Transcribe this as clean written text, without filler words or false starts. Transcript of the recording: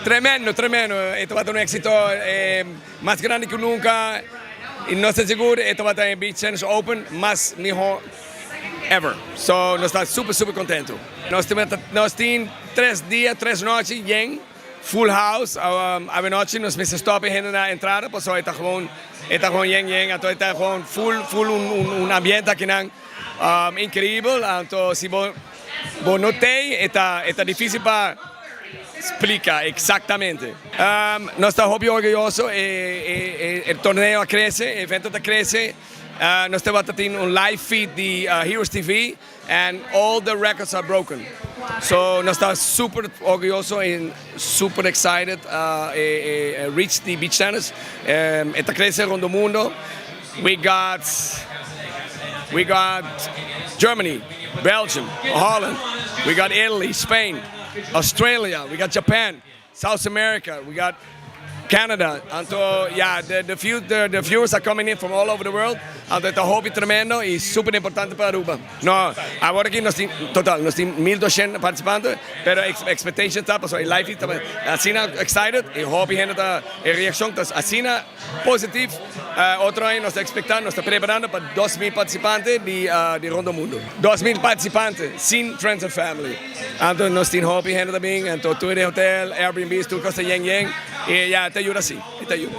Tremendo, tremendo. E tabata un exito mas grandi cu nunca. Y nos ta sigur e tabata e Beach Tennis Open mas miho ever. So nos ta super, super contento. Nos tin 3 dia, 3 nochi yen, full house. Anochi nos mester stop hende na entrada, paso e ta gewoon yen yen, anto e ta gewoon full full un ambiente aki nan increibel. Anto si bo no tin, e ta dificil pa splica exactamente. Nos ta hopi orguyoso, e torneo a crece, e evento ta crece. Nos tin un live feed di Heroes TV and all the records are broken. So nos ta super orguyoso y super excited reach the beach tennis. E ta crece rond mundo. We got Germany, Belgium, Holland, we got Italy, Spain, Australia, we got Japan, South America, we got Canada. Anto, yeah, the viewers are coming in from all over the world. Anto, ta hopi tremendo y super importante pa Aruba. No, awor aki nos tin, total, nos tin 1200 participante, pero expectation ta, paso e live ta asina excited y hopi hende ta, e reaccion ta asina positivo. Otro aña nos ta expectando, nos ta preparando pa 2000 participante di rond mundo. 2000 participante, sin friends and family. Anto, nos tin hopi hende tambe, anto tur hotel, Airbnb, tur cos yen yen, y ya, ta yuda si, ta yuda.